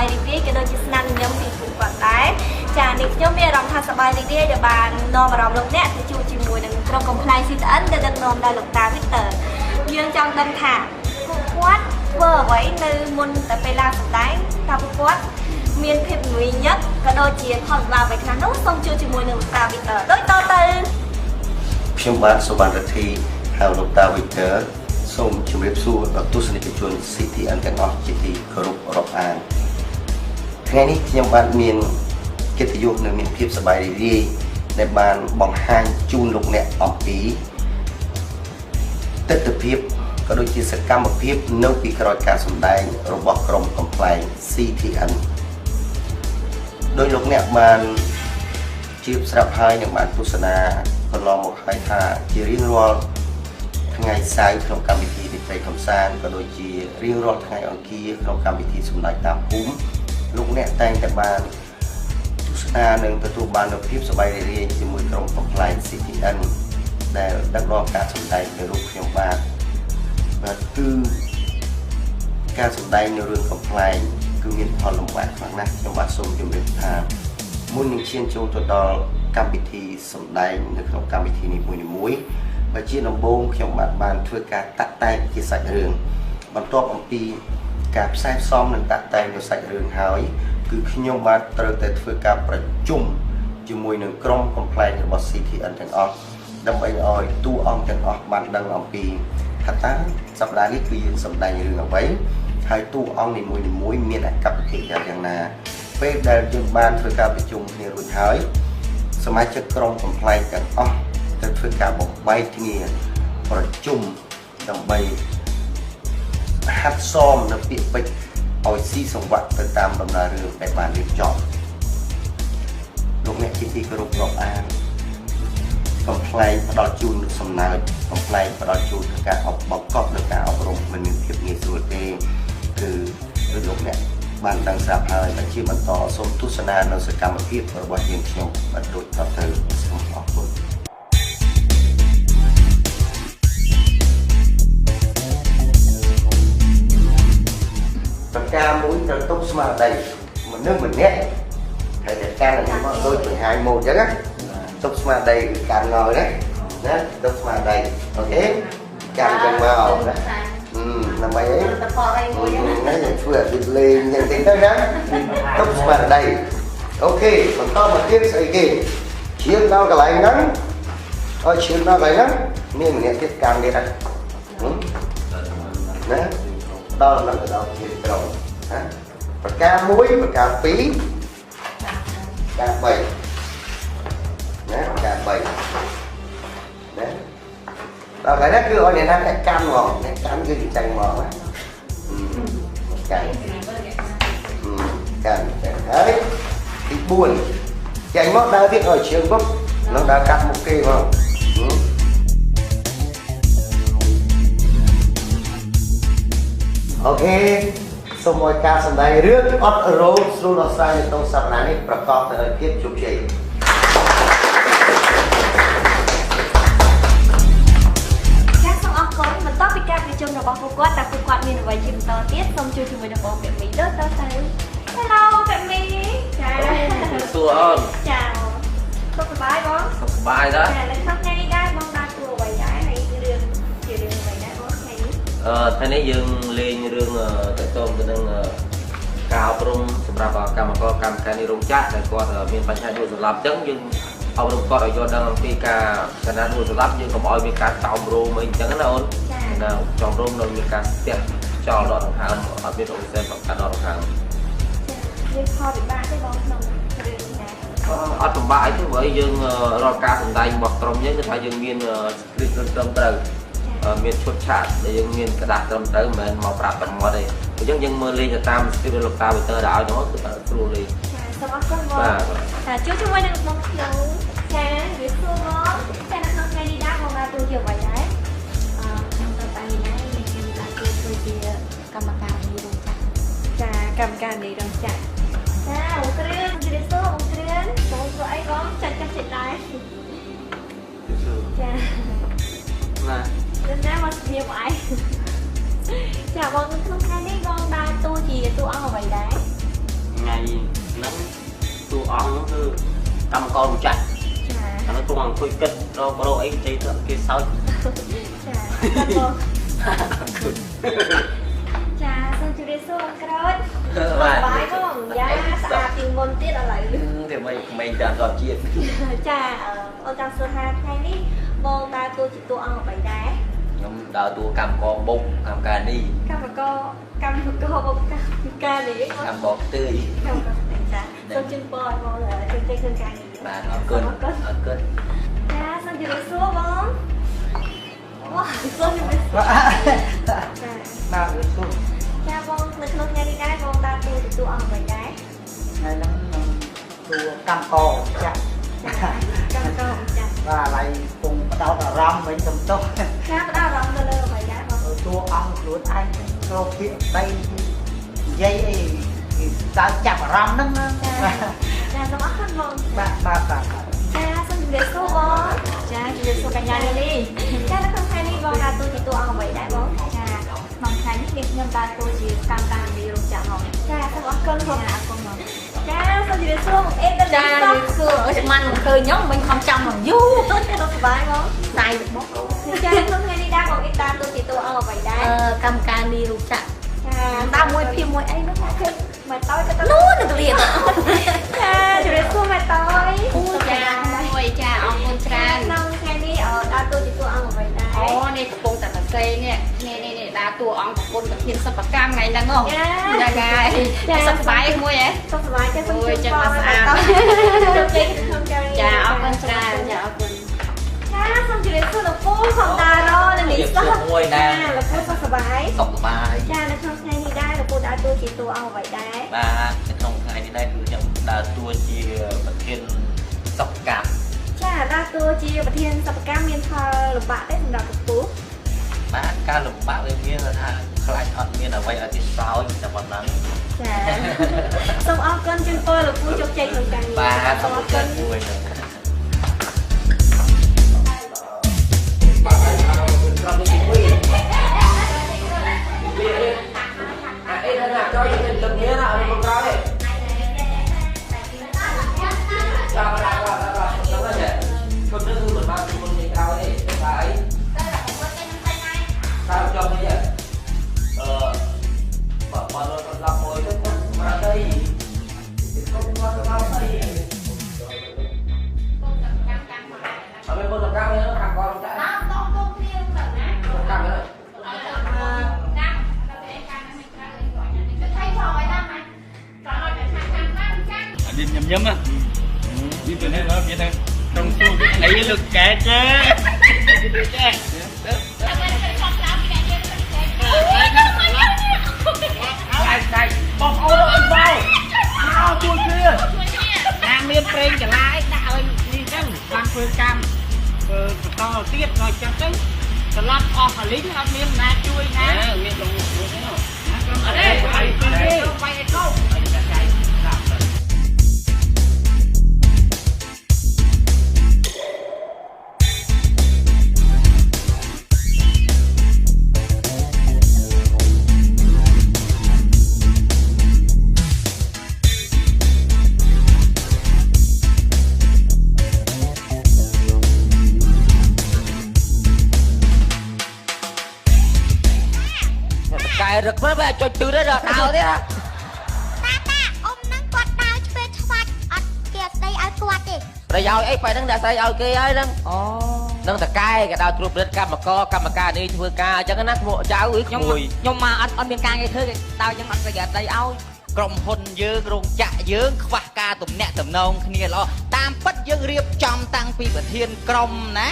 បាយរីករាយក៏ដូចជាស្នាមញញឹមពីពួកគាត់ដែរចានេះខ្ញុំមានអារម្មណ៍ថាសប្បាយរីករាយដែលបាននាំអារម្មណ៍លោកអ្នកទៅជួបជាមួយនឹងក្រុមកំប្លែង CTN ដែលដឹកនាំដោយលោកតាវីទ័រយើងចង់ដឹងថាពួកគាត់ធ្វើអ្វីនៅមុនតែពេលឡើងសម្ដែងតើពួកគាត់មានភាពងញឹកក៏ដូចជាផលលំបាកអ្វីខ្លះនោះសូមជួបជាមួយនឹងលោកតាវីទ័រដូចតទៅខ្ញុំបាទសុវណ្ណរិទ្ធីហៅលោកតាវីទ័រសូមជម្រាបសួរដល់ទស្សនិកជន CTN ទាំងអស់ជាទីគោរពរាប់អានថ្ងៃនេះខ្ញុំបាទមានកិត្តិយសនិងមានភាពសប្បាយរីករាយដែលបានបង្ហាញជូនលោកអ្នកអំពីទិដ្ឋភាពក៏ដូចជាសកម្មភាពនៅពីក្រោយការសម្ដែងរបស់ក្រុមកំប្លែង CTN ដោយលោកអ្នកបានជ្រាបស្រាប់ហើយនិងបានទស្សនាកន្លងមកហើយថាជារៀងរាល់ថ្ងៃសៅរ៍ក្នុងកម្មវិធីរាត្រីកម្សាន្តក៏ដូចជារៀងរាល់ថ្ងៃអង្គារក្នុងកម្មវិធីសម្ដែងតាមភូមិលោកអ្នកតែងតែបានទស្សនានិងទទួលបាននូវភាពសប្បាយរីករាយជាមួយក្រុមកំប្លែង CTN ដែលដឹកនាំការសម្ដែងនៅរូបខ្ញុំបាទគឺការសម្ដែងនៅរឿងកំប្លែងគឺមានផលលំបាកខ្លាំងណាស់ខ្ញុំបាទសូមជម្រាបថាមុននឹងឈានចូលទៅដល់កម្មវិធីសម្ដែងនៅក្នុងកម្មវិធីនីមួយៗបើជាដំបូងខ្ញុំបាទបានធ្វើការតាក់តែងជាសាច់រឿងបន្ទាប់អំពីការផ្សែផ្សំនិងតាក់តែងនៅសាច់រឿងហើយគឺខ្ញុំបាទត្រូវតែធ្វើការប្រជុំជាមួយនឹងក្រុមកំប្លែងរបស់ CTN ទាំងអស់ដើម្បីឲ្យតួអង្គទាំងអស់បានដឹងអំពីថាតើសប្តាហ៍នេះគឺយើងសម្ដែងរឿងអ្វីហើយតួអង្គនីមួយៗមានអកប្បកិរិយាយ៉ាងណាពេលដែលយើងបានធ្វើការប្រជុំគ្នារួចហើយសមាជិកក្រុមកំប្លែងទាំងអស់ត្រូវធ្វើការបំបែកគ្នាប្រជុំដើម្បីហាត់សមនៅពាក្យពេចន៍ឲ្យស៊ីសង្វាក់ទៅតាមដំណើររឿងដែលបានរៀបចំលោកអ្នកជាទីគោរពរាប់អានកំប្លែងផ្ដល់ជូនសំណើចកំប្លែងផ្ដល់ជូនការអបបង្កប់នៅការអប់រំមិនមានភាពងាយស្រួលទេគឺដូចលោកអ្នកបានដឹងស្រាប់ហើយและជាបន្តសូមទស្សនានៅសកម្មភាពរបស់យើងខ្ញុំបាទដូចតទៅសូមអរគុណប្រការមួយត្រូវទប់ស្មារតីមនុស្សម្នាក់ត្រូវតែកាន់អានេះមកដូចបង្ហាញមកអញ្ចឹងណាទប់ស្មារតីគឺកាន់ងយណាទប់ស្មារតីអូខេកាន់ចឹងមកណាដើម្បីអីទៅផលអីមួយហ្នឹងណាធ្វើឲ្យវាលេងយ៉ាងតិចទៅណាទប់ស្មារតីអូខេបន្តមកទៀតស្អីគេឈាមដល់កន្លែងហ្នឹងឲ្យឈាមដល់កន្លែងហ្នឹងមានម្នាក់ទៀតកាន់ទៀតណាណាដល់ដល់ទៅដល់ជាក្រុមណាប្រការ1ប្រការ2ប្រការ3ណាប្រការ3ណាដល់កន្លែងហ្នឹងគឺឲ្យអ្នកណាអ្នកកាន់ហ្មងអ្នកកាន់គឺចិញ្ចឹងហ្មងណាកាន់កាន់ចឹងហើយទី4ចេញមកដើរទៀតឲ្យជើងពុកនឹងដើរកាត់មុខគេហ្មងអូខេសូមឲ្យការសម្ដែងរឿងអត់រោគស្រួលដោះស្រាយនៅក្នុងសប្តាហ៍នេះប្រកបទៅដោយភាពជោគជ័យចាសសូមអរគុណបន្តពីការប្រជុំរបស់ពួកគាត់តើពួកគាត់មានអ្វីជាបន្តទៀតសូមជួយជាមួយនឹងបងពាក់មីដូចតទៅ Hello ពាក់មីចាសួរអូនចាសុខសប្បាយបងសុខសប្បាយដែរចានៅក្នុងថ្ងៃនេះដែរបងដើរតួអ្វីដែរហើយរឿងជារឿងអ្វីដែរបងថ្ងៃនេះថ្ងៃនេះយើងលេងរឿងតទៅទៅនឹងការអប់រំសម្រាប់កម្មករកម្មការនៃរោងចក្រដែលគាត់មានបញ្ហាដួលសន្លប់អញ្ចឹងយើងអប់រំគាត់ឲ្យយល់ដឹងអំពីការកណ្ដាលដួលសន្លប់យើងកុំឲ្យមានការចោមរោមអីអញ្ចឹងណាអូនណាចោមរោមនៅមានការស្ទះចោលដកដង្ហើមអត់មានអុកស៊ីហ្សែនបង្កើតដកដង្ហើមមានផលវិបាកទេបងក្នុងរឿងនេះដែរអត់ពិបាកអីទេព្រោះយើងរាល់ការសម្ដែងរបស់ក្រុមយើងគឺថាយើងមាន script ត្រឹមត្រូវមានឈុតឆាកដែលយើងមានក្រដាសត្រឹមត្រូវមិនមែនមកប្រាប់តែមាត់ទេអញ្ចឹងយើងមើលលេងទៅតាម script លោកតាវីទ័រដែលឲ្យនោះគឺថាស្រួលលេងចាសូមអរគុណបងចាជួបជាមួយនឹងបងខ្ញុំចាវាសួរបងចានៅក្នុងថ្ងៃនេះដែរបងបានទូជាអ្វីដែរខ្ញុំទៅតែនេះដែរខ្ញុំបានជួយធ្វើជាកម្មការនីរោងចក្រចាកម្មការនីរោងចក្រចាបងគ្រឿនជម្រាបសួរបងគ្រឿនបងធ្វើអីបងចាច់ចាស់ចិត្តដែរចាណាណាមកជំរាបឯង ចាបងក្នុងថ្ងៃនេះបងដើរតួជាតួអង្គអ្វីដែរ កម្មកររោងចក្រ ចា ឥឡូវគង់អង្គុយគិតរករកអីនិយាយទៅគេសើច ចាបងចាសូមជម្រាបសួរអក្រូច បាទ បាយបងយ៉ាស្អាតជាងមុនទៀតឥឡូវ តែមិនក្មេងតាមធម្មជាតិ ចាអូនចង់សួរថាថ្ងៃនេះបងដើរតួជាតួអង្គអ្វីដែរ ខ្ញុំដើរតួកម្មករបុកកម្មការនេះ កម្មករបុកកម្មការនេះ កម្មករផ្ទៃ កម្មករផ្ទៃចាសូមជូនពរឲ្យបងជោគជ័យក្នុងការងារ បាទអរគុណអរគុណ ចាសូមជម្រាបសួរបងវ៉ាសូមជម្រាបសួរ បាទសួរ ចាបងនៅក្នុងថ្ងៃនេះដែរបងដើរតួជាតួអង្គអ្វីដែរ ថ្ងៃហ្នឹងខ្ញុំតួកម្មករចា កម្មករចា បាទឥឡូវគង់ផ្ដោតអារម្មណ៍វិញសំទោស ចាផ្ដោតអារម្មណ៍ទៅលើអ្វីដែរបង តួអង្គខ្លួនឯងក្រពាក្យដីនិយាយអីគេតើចាប់អារម្មណ៍ហ្នឹង ចាសូមអរគុណបង បាទបាទបាទ ចាសូមជម្រាបសួរបងចាជម្រាបសួរកញ្ញាលីចានៅក្នុងថ្ងៃនេះបងដើរតួជាតួអង្គអ្វីដែរបង ចាក្នុងថ្ងៃនេះខ្ញុំដើរតួជាកម្មការនីរោងចក្របង ចាសូមអរគុណបង អរគុណបង ចាសូមជម្រាបសួរបងអេត ចាជម្រាបសួរអើស្មានមិនឃើញខ្ញុំមិនខំចាំមកយូរ សុខសប្បាយបង ស្ដាយបង ចាក្នុងថ្ងៃនេះដែរបងអេតដើរតួជាតួអង្គអ្វីដែរ កម្មការនីរោងចក្រ ចា តាមមួយភីមួយអីនោះ គឺម៉ែតយក៏ទៅ នោះនឹងលៀន ចាជម្រាបសួរម៉ែតយ អូចា មួយចាអរគុណច្រើន ក្នុងថ្ងៃនេះដើរតួជាតួអង្គអ្វីដែរ អូនេះកំពុងតែសរសេរនេះនេះនេះដើរតួអង្គប្រពន្ធប្រធានសិប្បកម្មថ្ងៃហ្នឹងហ៎ចាចាសុខសប្បាយមួយហ៎ សុខសប្បាយចាសូមជូន ចឹងមកស្អាត ជោគជ័យក្នុងការងារ ចាអរគុណច្រើនចាអរគុណ ចាសូមជម្រាបសួរលោកពូសំតារ៉និងលីសុខ មួយដែរ លោកពូសុខសប្បាយ សុខសប្បាយ ចានៅក្នុងថ្ងៃនេះដែរលោកពូដើរតួជាតួអង្គអ្វីដែរ បាទនៅក្នុងថ្ងៃនេះដែរគឺខ្ញុំដើរតួជាប្រធានសិប្បកម្ម ចាដើរតួជាប្រធានសិប្បកម្មមានផលលំបាកទេសម្រាប់លោកពូ បាទការលំបាកវាមានថាខ្លាចអត់មានអ្វីឲ្យគេសោយតែប៉ុណ្ណឹង ចាសូមអរគុណជូនពរលោកពូជោគជ័យក្នុងការងារ បាទសូមអរគុណមួយ nhấm á đi từ đây nó biết thôi trong su ấy được cái chứ បងអូនអត់បោមកជួយគ្នាណាមានប្រេងចលាយដាក់ឲ្យនេះចឹងបានធ្វើកម្មធ្វើបន្តទៀតដល់ចឹងទៅត្រឡប់អស់អាលីងអត់មានណាជួយណា មានលងមួយទេ អត់ទេបាយបាយឯកោ កែរឹកមើលបើចុចទឺទៅដល់ដើរទៀត តាតាអ៊ំហ្នឹងគាត់ដើរឆ្វេងឆ្វាច់អត់គេស្ដីឲ្យគាត់ទេ ប្រយោជន៍អីបែរហ្នឹងដាក់ស្ដីឲ្យគេហើយហ្នឹងអូនឹងតកែគេដើរត្រួតពិនិត្យកម្មករកម្មការនេះធ្វើការអញ្ចឹងណាក្មួយចៅអីក្មួយ ខ្ញុំមកអត់អត់មានការងារធ្វើគេដើរអញ្ចឹងអត់គេស្ដីឲ្យ ក្រុមហ៊ុនយើងរោងចក្រយើងខ្វះការទំនាក់ទំនងគ្នាល្អតាមពិតយើងរៀបចំតាំងពីប្រធានក្រុមណា